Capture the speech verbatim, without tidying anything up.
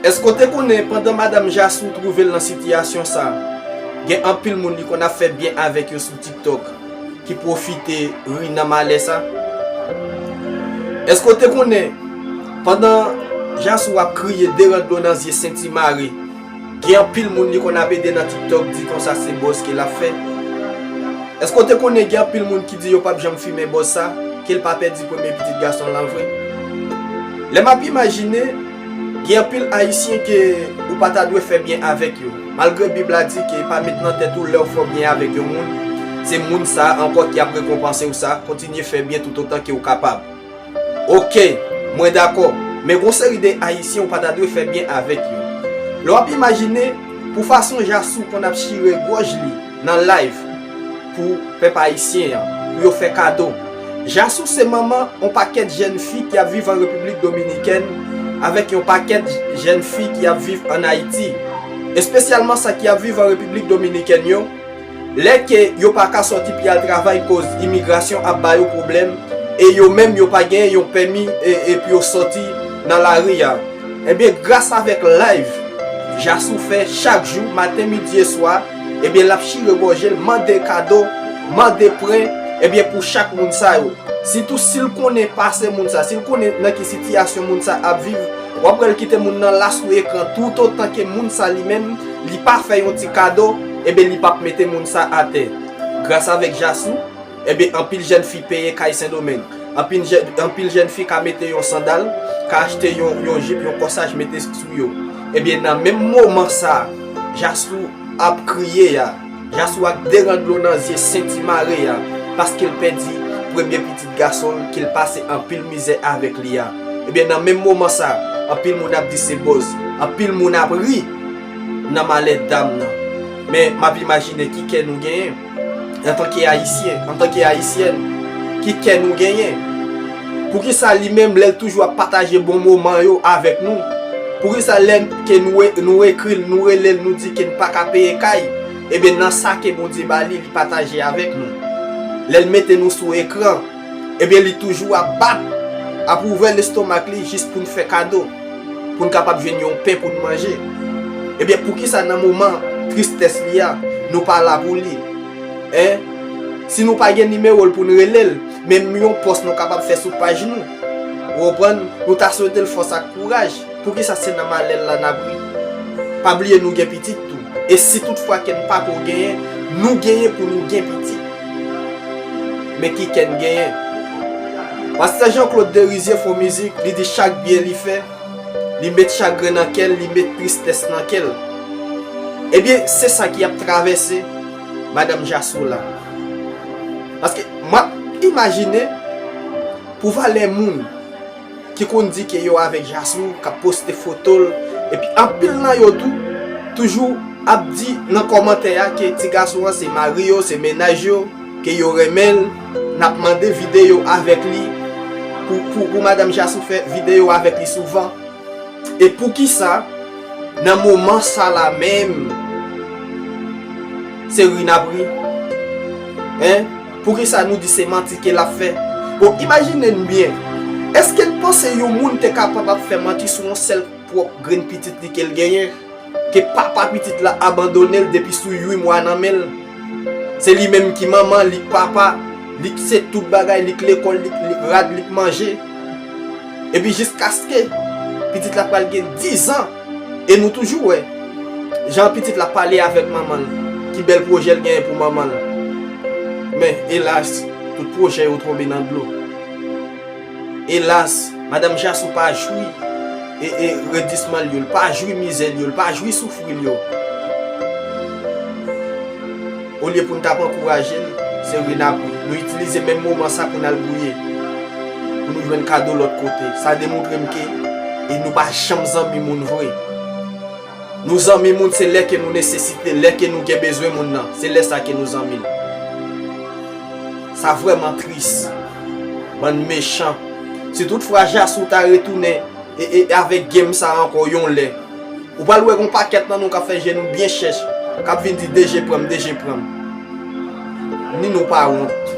Èske w te konnen pandan madanm Jasou twouve l nan sitiyasyon sa, gen anpil moun li konn ap fè byen avèk yo sou TikTok ki pwofite ri nan malè sa? Èske w te konnen pandan Jasou ap kriye deran dlo nan zye senti mare, gen anpil moun li konn ap ede nan TikTok di konsa se buzz ke l ap fè? Èske w te konnen gen anpil moun ki di yo p ap janm fimen buzz sa, ke l pa pèdi premye pitit gason l lan vre? Lè m ap imajine, gen anpil Ayisyen ke ou pa ta dwe fè byen avèk yo. Malgre Bib la di ke pa met nan tèt ou lè w fè w byen avèk yon moun, se moun sa a ankò ki ap rekonpanse w sa, kontinye fè byen toutotan ke w kapab. Oke, mwen dakò, men gon seri de Ayisyen ou pa ta dwe fè byen avèk yo. Lè w ap imajine, pou fason Jasou konn ap chire gòj li nan live pou pèp ayisyen an, pou yo fè kado. Jasou se manman yon pakèt jèn fi ki ap viv an Repiblik Dominikèn, avèk yon pakèt jèn fi ki ap viv ann Ayiti, espesyalman sa ki ap viv an Repiblik Dominikèn yo. Lè ke yo pa ka sòti pou y al travay koz imigrasyon ap ba yo pwoblèm, e yo menm yo pa genyen yon pèmi e, e pou yo sòti nan lari a. Ebyen, gras avèk live Jasou fè chak jou, maten, midi e swa, ebyen, l ap chire gòje l, mande kado, mande prè, ebyen, pou chak moun sa yo. Sitou si l konnen pase moun sa, si l konnen nan ki sitiyasyon moun sa ap viv, w ap wè l kite moun nan la sou ekran toutotan ke moun sa li menm, li pa fè yon ti kado, ebyen, li p ap mete moun sa atè. Gras avèk Jasou, ebyen, anpil jèn fi peye kay Sendomeng. Anpil jèn, anpil jèn fi ka mete yon sandal, ka achte yon, yon jip, yon kòsaj mete sou yo. Ebyen, nan menm moman sa, Jasou ap kriye a, Jasou ak de ran dlo nan zye senti mare a, paske l pèdi premye pitit gason l ke l pase anpil mizè avèk li a. Ebyen, nan menm moman sa, anpil moun ap di se buzz, anpil moun ap ri nan malè dam nan. Men, m ap imajine ki kè nou genyen. Antanke Ayisyen, antanke Ayisyèn, ki kè nou genyen? Poukisa li menm, lè l toujou ap pataje bon moman yo avèk nou, poukisa lè ke nou, nou ekri l, nou rele l, nou di ke n pa ka peye kay, ebyen, nan sa ke Bondye ba li, li pataje avèk nou? Lè l mete nou sou ekran, ebyen, li toujou ap bat, ap ouvè lestomak li jis pou n fè kado, pou n kapab jwenn yon pen pou n manje. Ebyen, poukisa nan moman tristès li a, nou pa la pou li? Hein? Si nou pa gen nimewo l pou n rele l, menm yon pòs nou kapab fè sou paj nou. Ou konprann? Nou ta swete l fòs ak kouraj. Poukisa se nan malè l la n ap ri? Pa bliye nou gen pitit tou. E si toutfwa ke n pako genyen, nou genyen pou nou gen pitit. Men ki kè n genyen? Pastè Jean Claude Derizier fè yon mizik, li di chak byen li fè, li met chagren nan kè l, li met tristès nan kè l. Ebyen, se sa ki ap travèse madanm Jasou la. Paske m ap imajine pou valè moun ki konn di ke yo avèk Jasou, k ap poste foto l, epi anpil nan yo tou toujou ap di nan kòmantè a ke ti gason an se mari yo, se mennaj yo, ke yo renmen l, n ap mande videyo avèk li, pou, pou, pou madanm Jasou fè videyo avèk li souvan. E poukisa, nan moman sa la menm, se ri n ap ri? Hein? Poukisa nou di se manti ke l ap fè? Bon, imajine n byen. Èske n panse yon moun te kapab ap fè manti sou yon sèl pwòp grenn pitit li ke l genyen? Ke papa pitit la abandone l depi sou uit mwa nan men l? Se li menm ki manman, li k papa, li k se tout bagay, li k lekòl, li k, li k rad, li k manje. Epi jiskaske pitit la pral gen dizan, e nou toujou wè jan pitit la pale avèk manman l, ki bèl pwojè l genyen pou manman l. Men, elas, tout pwojè yo tonbe nan dlo. Elas, madanm Jasou pa jwi e, e redisman l yo, l pa jwi mizè l yo, l pa jwi soufri l yo. Olye pou n t ap ankouraje l, se ri n ap ri. Nou itilize menm moman sa pou n al gouye, pou nou jwenn kado lòt kote. Sa demontre m ke, e nou pa janm zanmi moun vre. Nou zanmi moun se lè ke nou nesesite, lè ke nou gen bezwen moun nan. Se lè sa ke nou zanmi l. Sa vrèman tris. Bann mechan. Si toutfwa Jasou ta retounen e, e avèk game sa ankò yon lè, ou pral wè gon pakèt nan nou k ap fè je nou byen chèch, k ap vin di D J pran m, D J pran m. Ni nou pa wont.